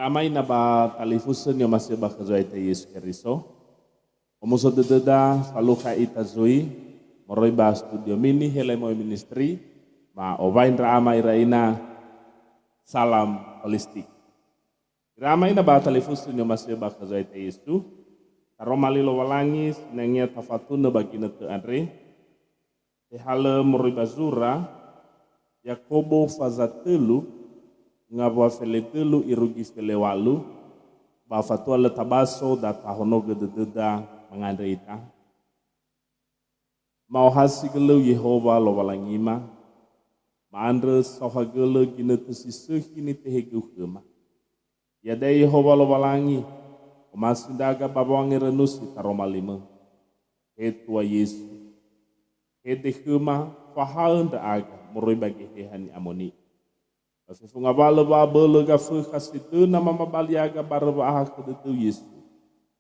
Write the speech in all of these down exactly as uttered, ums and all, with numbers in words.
Amai na ba talifusö ni'omasi'ö ba khö Zo'aya Yesu Keriso. Omuso dödöda, falukha ita zui, moroi ba studio mini Helemo Ministry, ba owai ndra ama ira ina, salam holistik. Ira ama ina ba talifusö ni'omasi'ö ba khö Zo'aya Yesu, taroma li Lowalangi sinangea tafatunö ba ginötö andre, tehalö moroi ba zura, Yakobo faza tölu, ngawua fele dölu irugi fele walu, ba fatua lö tabaso da tahonogö dödöda mangandrö ita. Ma'ohasi gölöu Yehowa Lowalangima, ma'andrö saohagölö ginötö si sökhi nitehegöu khöma. Iada'e Yehowa Lowalangi, omasi ndra'aga ba wangerönu si taroma limö. He Tua Yesu, hede khöma, fahaö ndra'aga moroi ba Geheha Ni'amoni'ö. Ba fefu ngawalö wa'abölö gafökha sedöna mamabaliaga barö wa'ahakhö dödöu Yesu,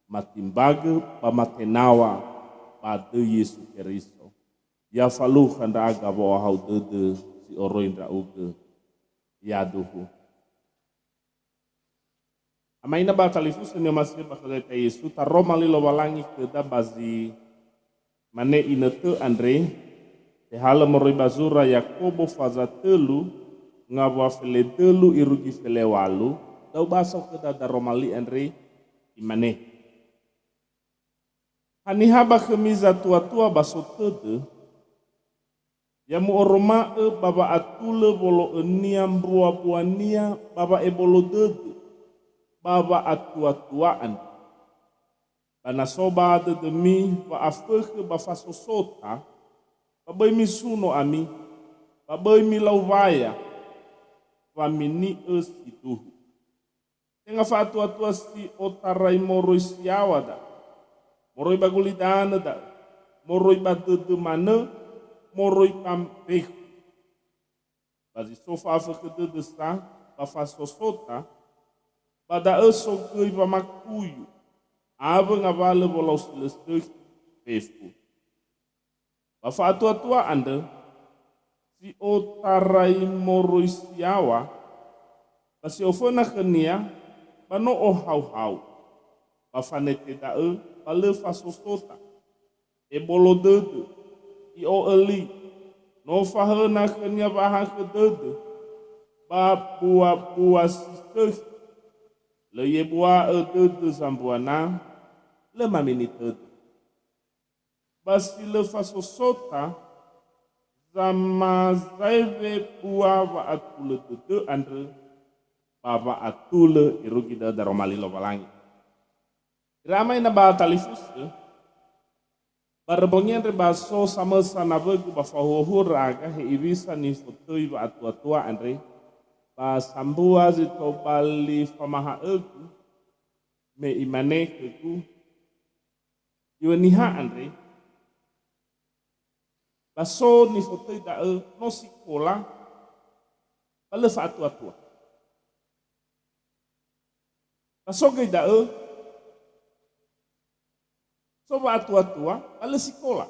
matimbagö ba mate naw̃a ba döi Yesu Keriso. Ya falukha ndra'aga wa'ohahau dödö si oroi ndra'ugö. Yaduhu. Amai na ba talifusö ni'omasi'ö ba khö Zo'aya Yesu, taroma li Lowalangi khöda ba zi mane inötö andre, tehalö moroi ba zura Yakobo faza tölu, ngawua fele dölu irugi fele walu, da'ö baso khöda daroma li andre, imane, Haniha ba khömi zatuatua ba so tödö, ya mu'oroma'ö ba wa'atulö wolo'önia mbuabuania ba wa'ebolo dödö, ba wa'atuatua andrö. Ba na so ba dödömi wa'afökhö ba fasosota, ba böi misuno ami, ba böi milau waya, wa mini'ö si duhu. Tenga fa'atuatua si otarai moroi si yaŵa da'ö, moroi ba gulidanö da'ö, moroi ba dödö manö, moroi ba mbekhu. Ba zi so fa'afökhö dödö sa ba fasosota, ba da'ö sogöi wamakuyu, awö ngawalö wolau si lö sökhi fefu. Ba fa'atuatua andrö, si otarai moroi si yaŵa, ba si oföna khönia, ba no ohauhau, ba fanete da'ö, ba lö fasosota. Ebolo dödö, i'o'ö li, no fahöna khönia wa'ahakhö dödö, ba buabua si sökhi. Lö i'ebua'ö dödö zambuana, lö mamini tödö. Ba si lö fasosota, zamazaewe bua wa'atulö dödö andrö, ba wa'atulö irugi dödö daroma li Lowalangi. Ira ama ina ba talifusö, barö bongi andre ba so samösa nawögu ba fahuhuo ndra'aga he iŵisa nifotöi wa'atuatua andre, ba sambua zi tobali famaha'ögu, me imane khögu, Iŵö niha andre, ba so nifotöi da'ö no sikola, ba lö fa'atuatua. Ba so göi da'ö, so wa'atuatua, ba lö sikola.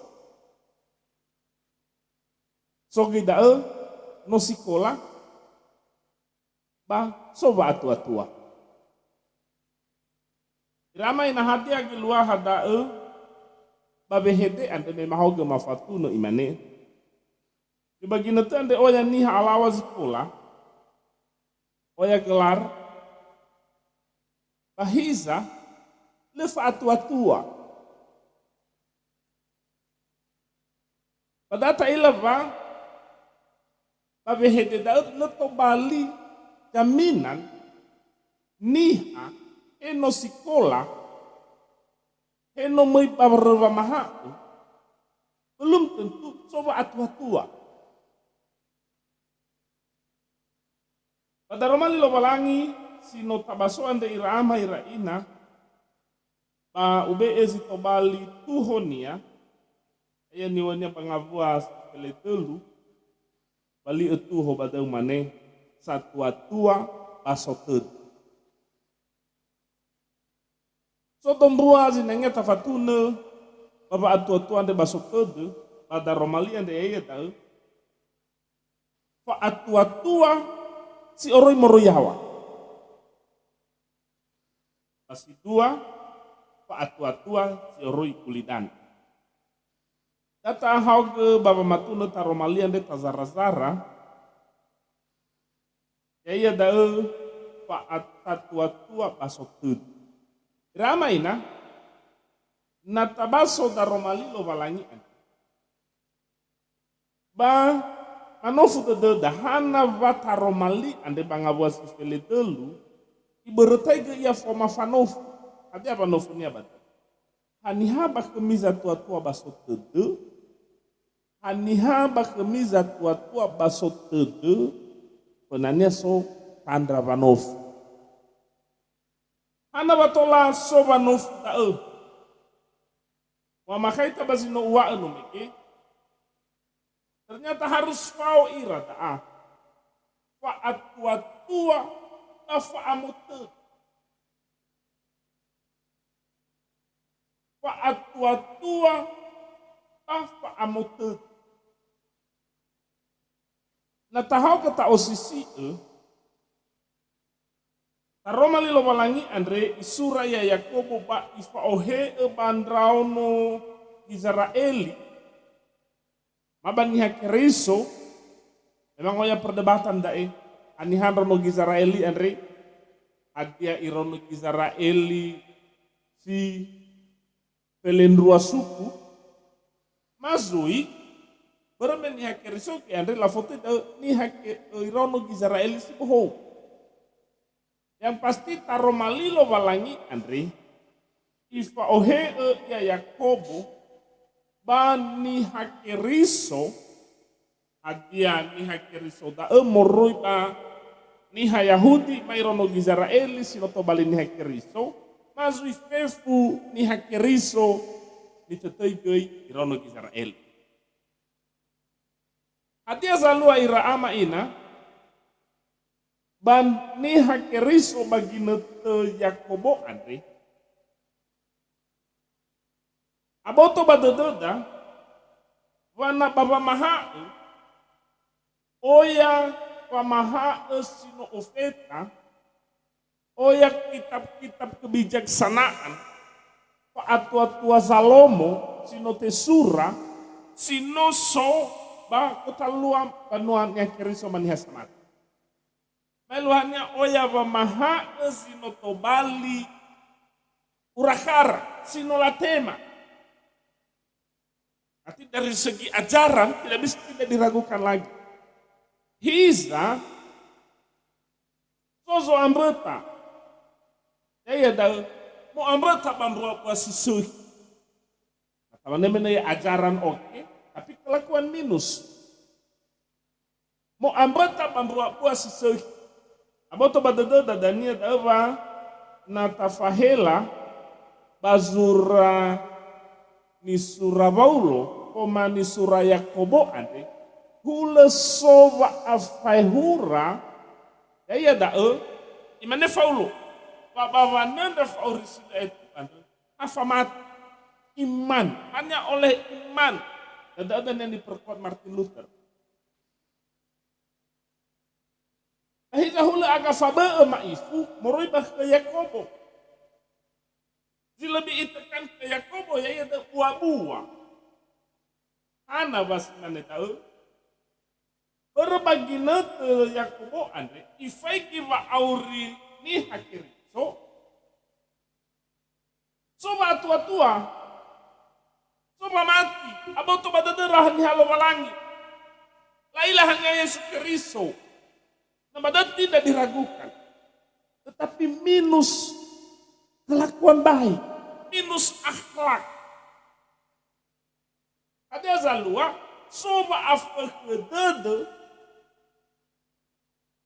So göi da'ö, no sikola, ba so wa'atuatua. Ira ama ina hadia geluaha da'ö ba wehede andre me mahaogö mafatunö imane, "Ba ginötö andre oya niha alaŵa zikola, oya gelar, ba hiza lö fa'atuatua." Ba da'a ta'ila wa ba wehede da'ö lö tobali jaminan niha he no sikola, he no möi barö wamaha'ö, belum tentu so wa'atuatua. Ba daroma li Lowalangi si no tabaso andre ira ama ira ina, ba ube'e zi tobali tuhonia, ia niŵönia ba ngawua fele tölu, ba li'ö tuho ba da'ö mane, satuatua ba so tödö. So dombua zinangea tafatunö ba wa'atuatua andre ba so tödö, ba daroma li andre ya'ia da'ö, fa'atuatua si oroi moroi yaŵa. Ba si dua, fa'atua-tua si oroi gulidanö. Da ta'ahaogö ba wamatunö taroma li andre tazara-zara, ya'ia da'ö fa'atatua-tua ba so tödö. Ira ama ina, na tabaso daroma li Lowalangi andre, ba manofu dödöda, hana wa taroma li andre ba ngawua si feledölu, ibörötaigö ia faoma fanofu. Hadia wanofunia ba da'ö? Haniha ba khömi zatua-tua ba so tödö? Haniha ba khömi zatua-tua ba so tödö? Fönania so tandra wanofu. Hana wa tola so wanofu da'ö? Wa makhaita ba zi no uŵa'ö no mege, ternyata harus fao ira da'a. Fa'atua-tua ba fa'amotödö. Fa'atua-tua ba fa'amotödö. Na tahaogö ta'osisi'ö, taroma li Lowalangi andre isura ia Yakobo ba ifa'ohe'ö ba ndraono Gizera'eli, ma ba niha Keriso, memang oya perdebatan da'e, haniha ndraono Gizera'eli andre, hadia iraono Gizera'eli si felendrua suku, ma zui, börö me niha Keriso ke andre lafotöi da'ö niha ke-, iraono Gizera'eli si bohou. Yang pasti taroma li Lowalangi andre, ifa'ohe'ö ia Yakobo ba niha Keriso, hadia niha Keriso da'ö moroi ba niha Yahudi ma iraono Gizera'eli si no tobali niha Keriso, ma zui fefu niha Keriso nitötöi göi iraono Gizera'eli. Hadia zalua ira ama ina? Ba niha Keriso ba ginötö Yakobo andre, aboto ba dödöda, wa na ba wamaha'ö, oya wamaha'ö si no ofeta, oya kitab-kitab kebijaksanaan, fa'atua-tua Salomo si no tesura, si no so ba gotalua banua niha Keriso ba niha samati. Maeluahania oya wamaha'ö si no tobali urakhara, si no latema. Berarti dari segi ajaran tidak bisa tidak diragukan lagi. Hiza, so zo'ambröta. Ya'ia da'ö, mo'ambröta ba mbuabua si sökhi. Nah, tawanemene ya ajaran oke, tapi kelakuan minus. Mo'ambröta ba mbuabua si sökhi. Aboto ba dödöda dania da'ö wa na tafahela ba zura nisura Waulo, khöma nisura Yakobo andre, hulö so wa'afaehura, ya'ia da'ö, imane Faulo, ba, ba wanöndra fa'auri si lö aetu andrö, ha famati. Iman. Hanya oleh iman. Da'ö dania niperkuat Martin Luther. Ba hiza hulö aga fabö'ö ma'ifu moroi ba khö Yakobo. Zi lebih itekan khö Yakobo, ya'ia da'ö buabua. Hana wa si mane da'ö? Börö ba ginötö Yakobo andre, ifaigi wa'auri niha Keriso, so wa'atua-tua, so wamati, aboto ba dödöra haniha Lowalangi. La'ila haniha Yesu Keriso. Na ba da'ö tidak diragukan. Tetapi minus kelakuan baik, minus akhlak. Hadia zalua, so wa'afökhö dödö,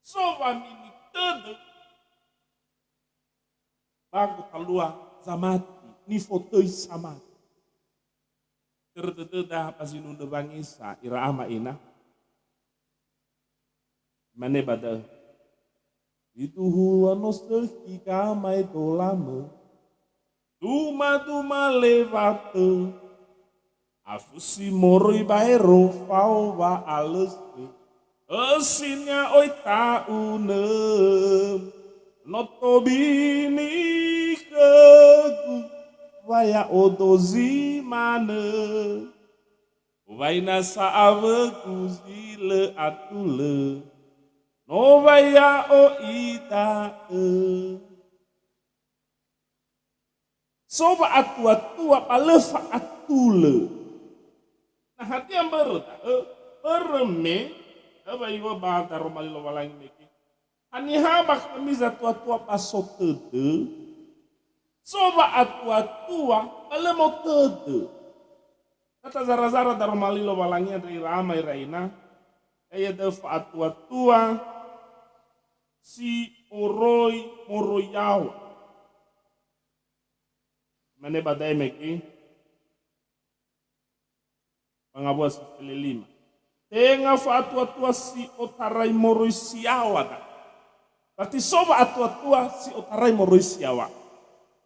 so wamini tödö, ba gotalua zamati, nifotöi samati. Törö dödöda ba zinunö wangisa ira ama ina. Mane ba da'ö, "Iduhua no sökhi gamaedolamö, duma-duma lewatö, afösi moroi baero fao wa'alösö, ösinia oi ta'unö, no tobini Khögu, wa ya'odo zi manö. Wa inasa awögu zi lö atulö, no wa ya'o ida'ö. So wa'atua-tua ba lö fa'atulö. Na hadia mbörö da'ö? Börö me, ba iŵa'ö ba daroma li Lowalangi mege. Haniha ba khömi zatua-tua ba so tödö? So wa'atua-tua ba lö motödö. Na tazara-zara daroma li Lowalangi andre ira ama ira ina, ya'ia da'ö fa'atua-tua si oroi moroi yaŵa. Mane ba da'e mege, ba ngawua si fele lima. Tenga fa'atua-tua si otarai moroi si yaŵa da. Berarti so wa'atua-tua si otarai moroi si yaŵa.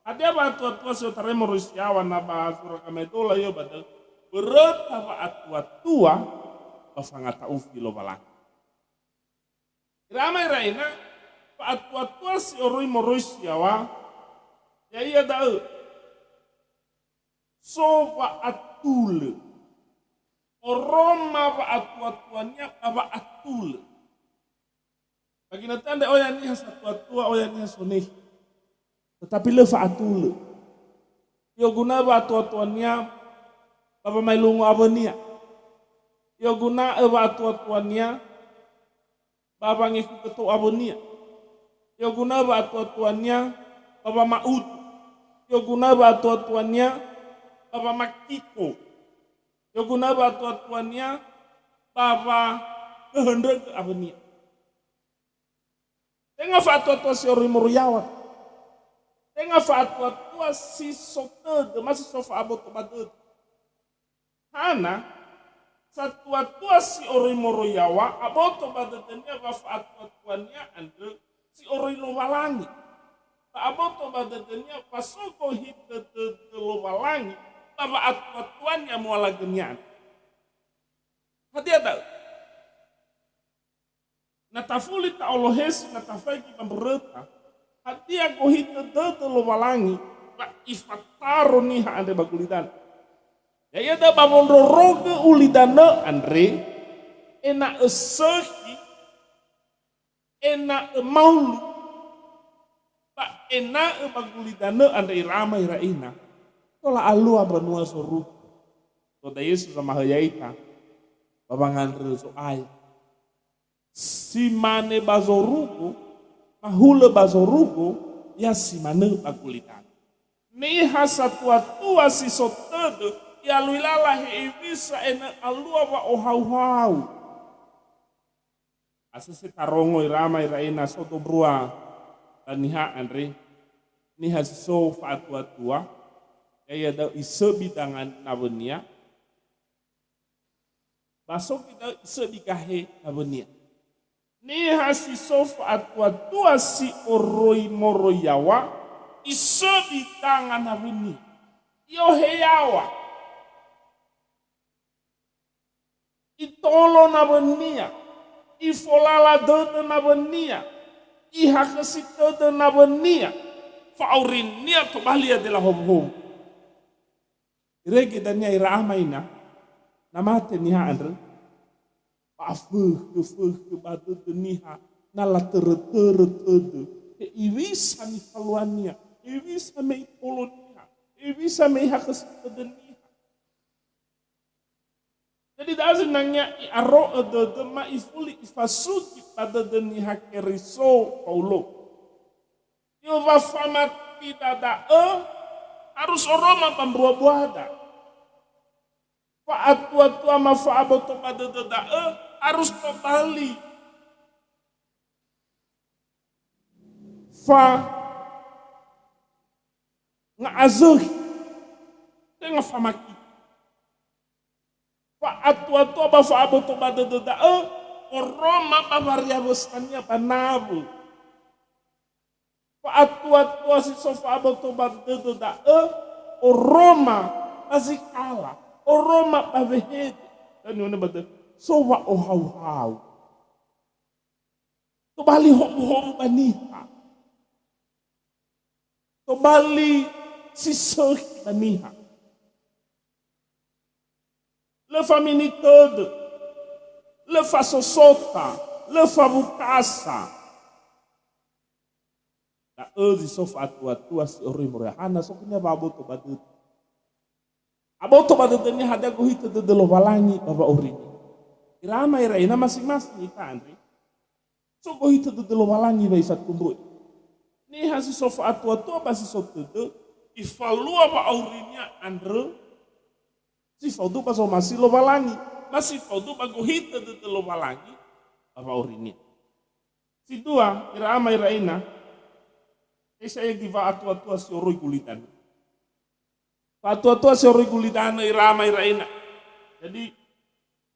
Hadia wa'atua-tua si otarai moroi si yaŵa? Na ba sura Gamaedola ya'o ba da'ö, böröta wa'atua-tua ba fangata'ufi Lowalangi. Ira ama ira ina, fa'atua-tua si oroi moroi si yaŵa, ya'ia da'ö so wa'atulö. Oroma wa'atua-tuania ba wa'atulö. Ba ginötö andre oya niha satua-tua, oya niha sonehi. Tetapi lö fa'atulö. I'oguna'ö wa'atua-tuania ba wamaelungu awönia. I'oguna'ö wa'atua-tuania ba wangekugö tou awönia. I'oguna'ö wa'atua-tuania ba wama'udu. I'oguna'ö wa'atua-tuania ba wamakiko. I'oguna'ö wa'atua-tuania ba wahöhöndrögö awönia. Tenga fa'atua-tua si oroi moroi yaŵa. Tenga fa'atua-tua si so tödö, ma si so fa'aboto ba dödö. Hana, satua-tua si oroi moroi yaŵa, aboto ba dödönia wa fa'atua-tuania andrö si oroi Lowalangi. Ba aboto ba dödönia wa so gohitö dödö Lowalangi ba wa'atua-tuania moalagönia andrö. Hadia da'ö? Na tafuli ta'olohesi, na tafaigi ba mböröta, hadia gohitö dödö Lowalangi ba ifataro niha andre ba gulidanö? Ya'ia da'ö ba wondrorogö ulidanö andre, ena'ö sökhi, ena'ö maulu, ba ena'ö ba gulidanö andre ira ama ira ina, tola alua mbanua zorugo. Toda Yesu zamahö ya'ita ba wangandrö Zo'aya. Si mane ba zorugo, mahulö ba zorugo, ya si manö ba gulidanö. Niha satua-tua si so tödö, i'alui lala hewisa ena'ö alua wa'ohauhau. Asese tarongo ira ama ira ina so dombua ba niha andre, niha si so fa'atua-tua, ya'ia da'ö isöbi danga nawönia, ba so göi da'ö isöbi gahe nawönia. Niha si so fa'atua-tua si oroi moroi yaŵa, isöbi danga nawönia. I'ohe yaŵa. Itolo nawönia. Ifolala dödö nawönia. Ihakhösi tödö nawönia. Fa'aurinia tobali ya'ia dela howuhowu. Irege dania ira ama ina, na mate niha andrö, ba fökhö-fökhö ba dödö niha, na latörö-törö tödö, hewisa nifaluania, hewisa me itolo niha, hewisa me ihakhösi tödö niha. Jadi da'a zinangea i'aro'ö dödö ma ifuli ifasugi ba dödö Niha Keriso Faulo. Yo wa famatida da'ö harus oroma ba mbuabuada. Fa'atua-tua ma fa'aboto ba dödö da'ö harus tobali. Fa nga'azökhi, tenga famaki. Fa'atua-tua ba fa'aboto ba dödö da'ö, oroma ba wariawösania ba nawö. Fa'atua-tua si so fa'aboto ba dödö da'ö, oroma ba zi kala, oroma ba wehede. Da'ö niŵa'ö ba dödö, so wa'ohauhau. Tobali howuhowu ba niha. Tobali si sökhi ba niha. Lö famini tödö, lö fasosota, lö fawukasa. Da'ö zi so fa'atua-tua si oroi moroi hana, so khönia wa'aboto ba dödö. Aboto ba dödönia hadia gohitö dödö Lowalangi ba wa'aurinia. Ira ama ira ina masing-masing ita andre. So gohitö dödö Lowalangi wa ifatumbu'ö. Niha si so fa'atua-tua ba si so tödö, ifalua wa'aurinia andrö, si faudu ba zomasi Lowalangi, ba si faudu ba gohitö dödö Lowalangi ba wa'aurinia. Si dua, ira ama ira ina, Yesaya gi wa'atua-tua si oroi gulidanö. Fa'atua-tua si oroi gulidanö ira ama ira ina. Jadi,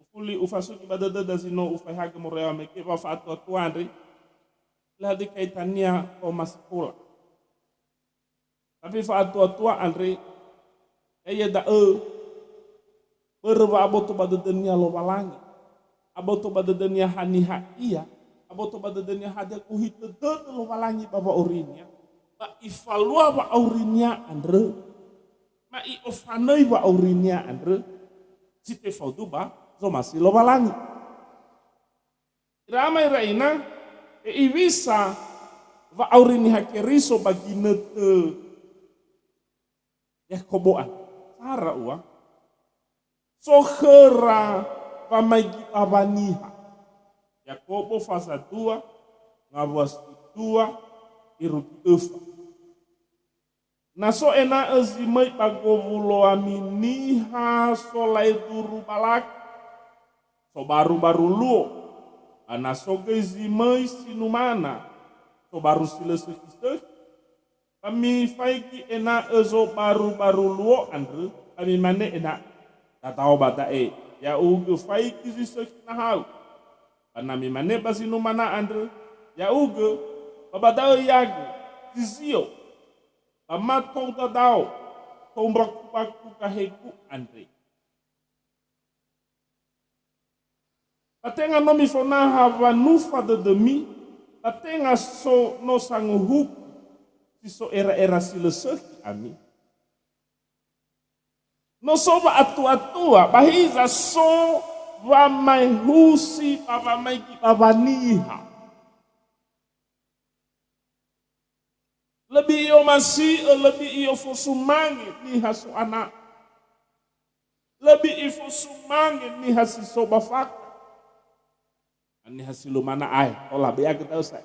ufuli ufasugi ba dödöda zi no ufaehagö moroi mege wa fa'atua-tua andre, lö hadia kaitania faoma sikola. Tapi fa'atua-tua andre, ya'ia da'ö, börö wa aboto ba dödönia Lowalangi. Aboto ba dödönia haniha ia, aboto ba dödönia hadia gohitö dödö Lowalangi ba wa'aurinia, ba ifalua wa'aurinia andrö, ba i'ofanöi wa'aurinia andrö, si tefaudu ba zomasi Lowalangi. Ira ama ira ina, e iwisa wa'auri Niha Keriso ba ginötö Yakobo andrö. Sara ua. So khöra wamaigi bawa niha. Yakobo faza dua, ngawua si dua, irugi öfa. Na so ena'ö zi möi ba gowuloami niha solaeduru balak, sobaru-baru luo, ba na so göi zi möi si numana, sobaru si lö sökhi-sökhi, ba mifaigi ena'ö zobaru-baru luo andrö, ba mimane ena'ö, "Dadao ba da'e, ya'ugö faigi zi sökhi nahau." Ba na mimane ba zi numana andrö, "Ya'ugö, ba ba da'ö iagö, zi zio." Ba ma tou dadao, tou mbaku-baku gahegu andre. Ba tenga no mifonaha wanufa dödömi, ba tenga so no sanguhuku si so era-era si lö sökhi ami. No so wa'atua-tua, ba hiza so wamaehusi ba wamaigi bawa niha. Löbi i'omasi'ö, löbi i'ofosumange niha so ana'. Löbi ifosumange niha si so ba fakha. Niha si lumana ae, tola be'agö da'ö sa'ae.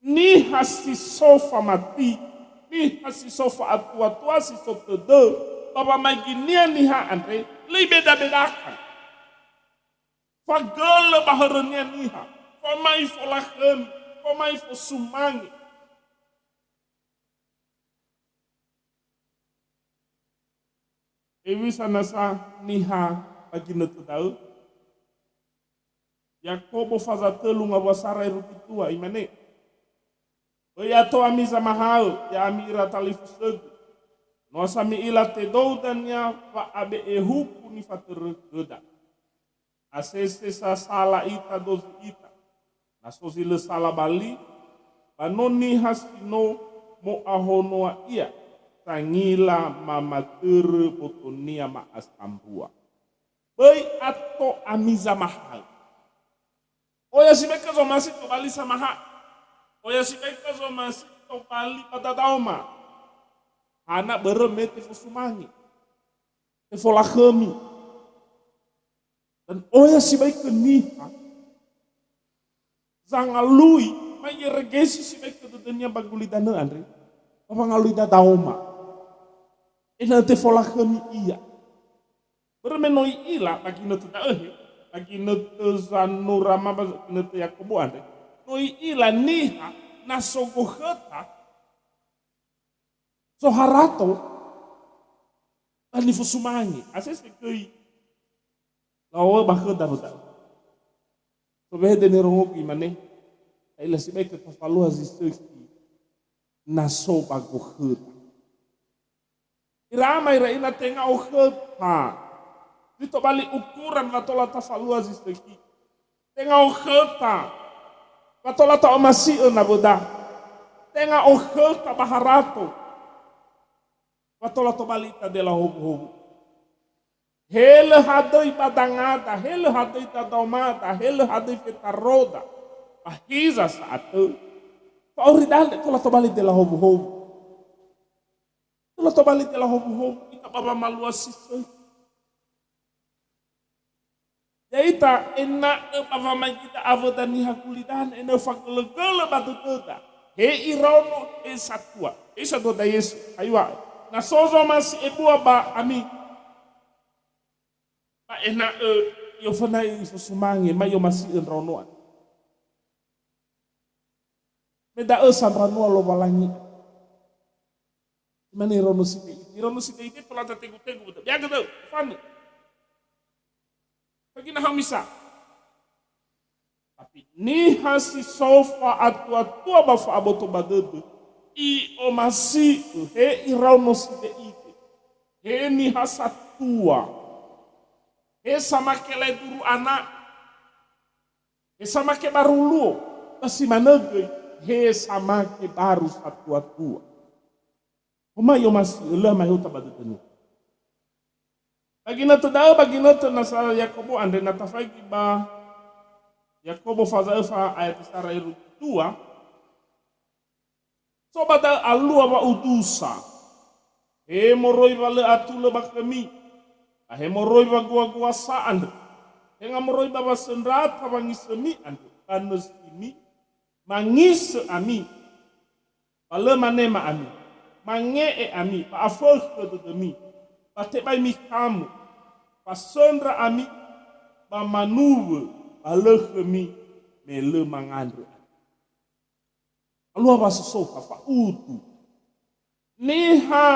Niha si so famati, niha si so fa'atua-tua si so tödö, ba wamaeginia niha andre, lö ibeda-bedakan. Fagölö ba hörönia niha, famai folakhömi, famai fosumange. Hewisa nasa niha ba ginötö da'ö? Yakobo faza tölu ngawua sara irugi dua, imane, "Böi ato ami zamahaö, ya'ami ira talifusögu. No sa mi'ila tedou dania wa'abe'e huku nifatörö khöda. Asese sa sala ita dozi ita. Na so zi lö sala ba li, ba no niha si no mo'ahonoa ia, sangila mamatörö botonia ma'asambua. Böi ato ami zamahaö." Oya sibai khö zomasi tobali samahaö. Oya sibai khö zomasi tobali ba dadaoma. Hana börö me tefosumange, tefolakhömi. Dan oya sibai khö niha zangalui, ma iregesi sibai khö dödönia ba gulidanö andre, ba wangalui dadaoma. Ena'ö tefolakhömi ia. Börö me no i'ila ba ginötö da'ö he, ba ginötö Zanura ma ba ginötö Yakobo andre. No i'ila niha na so gohöta, so harato, ba nifosumange. Asese göi laŵa'ö ba khöda da'ö. Sobehe döi nirongogu imane, "Ta'ila sibai khö tafalua zi sökhi na so ba gohöta." Ira ama ira ina, tenga okhöta. Zi tobali ukuran wa tola tafalua zi sökhi. Tenga okhöta. Wa tola ta'omasi'ö nawöda. Tenga okhöta ba harato. Wa tola tobali ita dela howuhowu. He lö hadöi ba dangada, he lö hadöi dadaomada, he lö hadöi fetaroda. Ba hiza sa'atö, fa'auri dale tola tobali dela howuhowu. Tola tobali dela howuhowu, ita ba wamalua si sökhi. Ya'ita ena'ö ba wamaigida awöda niha gulidanö, ena'ö fagölögölö ba dödöda. He iraono, he satua. He satua da Yesu. Ayo, na so zomasi ebua ba ami. Ba ena'ö i'oföna'i ifosumange, ma i'omasi'ö ndraono andrö. Me da'ö sa ndraono Lowalangi. Imane iraono side'i. Iraono side'i tola tategu-tegu, be'e gö da'ö, fanö. Bagi na hamisa. Tapi niha si so fa'atua-tua ba fa'aboto ba dödö, i'omasi'ö, he iraono side'i, he niha satua, he samake laeduru ana, he samake baru luo, ba si manö göi, he samake baru satua-tua. Homa i'omasi'ö, lö mahuta ba dödönia. Ba ginötö da'ö, ba ginötö nasa Yakobo andre, na tafaigi ba Yakobo faza'ö fa ayat sara iru dua, so ba da'ö alua wa'udusa. He moroi wa lö atulö ba khömi, ba he moroi wa guaguasa andrö. Tenga moroi ba wasöndrata wangisömi andrö, ba nösimi, mangisö ami, ba lö manema ami, mange'e ami, ba afökhö dödömi, ba tebai mikamö, ba söndra ami, ba manuwö, ba lö khömi, me lö mangandrö ami. Alua wa si so ha fa'udu. Niha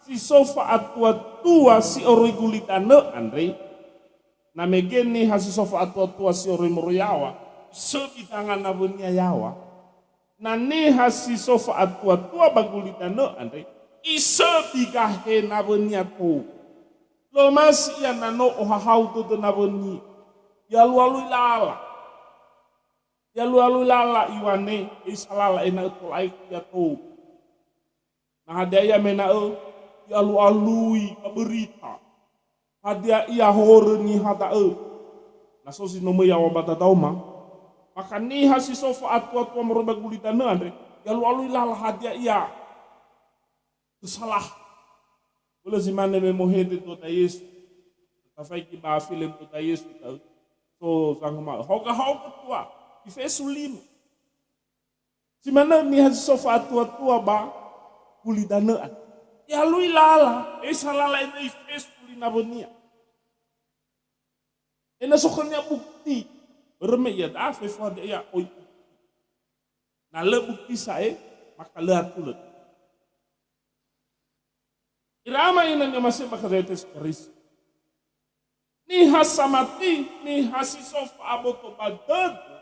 si so fa'atua-tua si oroi gulidanö andre, na mege niha si so fa'atua-tua si oroi moroi yaŵa, isöbi danga nawönia yaŵa. Na niha si so fa'atua-tua ba gulidanö andre, isöbi gahe nawönia tou. Lö omasi ia na no ohahau dödö nawönia. I'alualui lala. I'alualui lala iŵa'ö, he isa lala ena'ö tola'ai ia tou. Na hadia ia me ena'ö i'alualui ba berita. Hadia ia horö niha da'ö? Na so zi no möi yaŵa ba dadaoma, maka niha si so fa'atua-tua moroi ba gulidanö andre, i'alualui lala hadia ia. Kesalahan. Hulö zi mane me mohede dödöda Yesu. Tafaigi ba filem dödöda Yesu, ta'ö. So zanguma'ö, "Haoga-haoga tua, ifesu lima." Si manö niha si so fa'atua-tua ba gulidanö andrö. I'alui lala, he isa lala ena'ö ifesu li nawönia. Ena'ö so khönia bukti. Börö me iada'a fefu hadia ia oi bukti. Na lö bukti sa'ae, maka lö atulö. Ira ama ina ni'omasi'ö ba khö Yesu Keriso. Niha samati, niha si so fa'aboto ba dödö.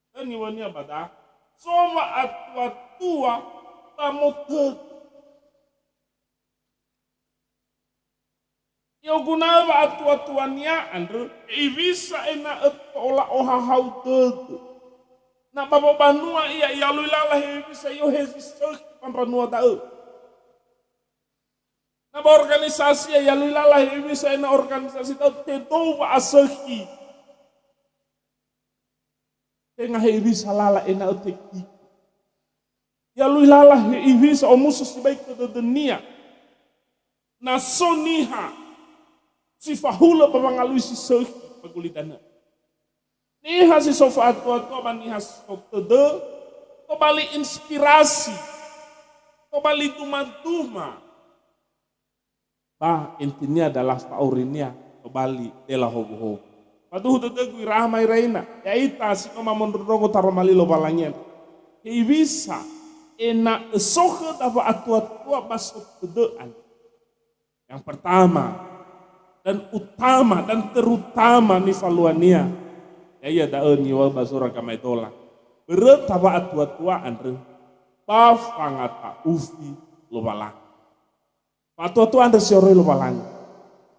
Dödö niŵa'önia ba da, so wa'atua-tua ba motödö. I'oguna'ö wa'atua-tuania andrö, hewisa ena'ö tola ohahau dödö. Na ba wobanua ia, i'alui lala hewisa i'ohe zi sökhi ba mbanua da'ö. Na ba organisasi ia, i'alui lala hewisa ena'ö organisasi da'ö tedou wa'asökhi. Tenga hewisa lala ena'ö tekiko. I'alui lala hewisa omuso sibai khö dödönia. Na so niha si fahulö ba wangalui si sökhi ba gulidanö. Niha si so fa'atua-tua ba niha si so tödö, tobali inspirasi, tobali duma-duma. Ba intinia adalah fa'aurinia tobali dela howuhowu. Faduhu dödögu ira ama ira ina, ya'ita si no mamondrondrongo taroma li Lowalangi andrö. Hewisa ena'ö so khöda wa'atua-tua ba so tödö andrö. Yang pertama dan utama dan terutama nifaluania, ya'ia da'ö niŵa'ö ba zura gamaedola. Böröta wa'atua-tua andrö, ba fangata'ufi Lowalangi. Fa'atua-tua andrö si oroi Lowalangi.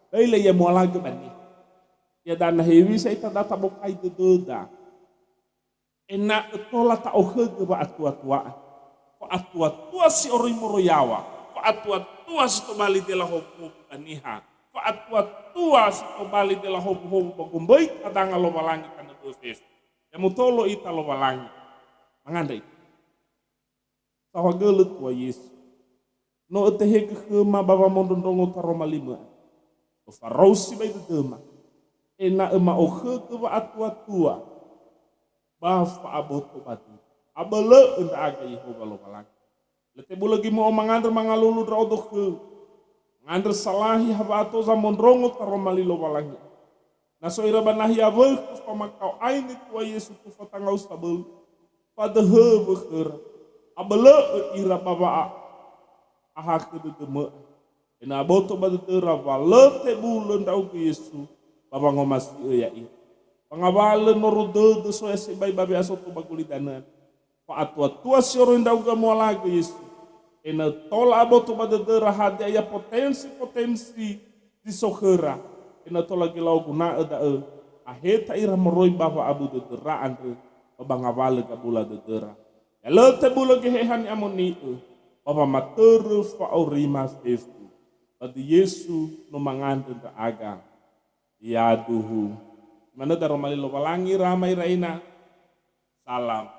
Böi lö ia mualagö ba niha. Ia dana hewisa ita data bokai dödöda. Ena'ö tola ta'okhögö wa'atuatua. Fa'atuatua si oroi moroi yaŵa, fa'atuatua si tobali dela howuhowu ba niha, fa'atuatua si tobali dela howuhowu ba gomböi tadanga Lowalangi tanö bö'ö fefu. Ya mutolo ita Lowalangi. Mangandrö ita. Saohagölö Tua Yesu. No ötehegö khöma ba wamondrondrongo taroma li-Mö. Öfarou sibai dödöma, ena'ö ma'okhögö wa'atuatua ba fa'aboto ba dödö. Abölö'ö ndra'aga Yehowa Lowalangi. Lö tebulö göi mö'ö mangandrö mangalulu ndra'odo khöu. Mangandrö salahi ha wa'ato zamondrongo taroma li Lowalangi. Na so ira ba nahia wökhö famakao aine Tua Yesu tufa tangau sabölu, fadöhöwö khöra, abölö'ö ira ba wa'ahakhö dödö-Mö, ena'ö aboto ba dödöra wa lö tebulö ndra'ugö Yesu ba wangomasi'ö ya'ira. Ba ngawalö noru dödö soya sibai ba we'asoto ba gulidanö. Fa'atuatua si oroi ndra'ugö amualagö Yesu, ena'ö tola aboto ba dödöra hadia ia potensi-potensi zi so khöra, ena'ö tola göi la'oguna'ö da'ö, aheta ira moroi ba wa'abu dödöra andrö, ba ba ngawalö gabula dödöra. Ya lö tebulö Geheha ni'amoni'ö, ba wamatörö fa'aurima fefu. Ba döi Yesu no mangandrö ndra'aga. Yaduhu. Manö daroma li Lowalangi, Rama ira ina. Salam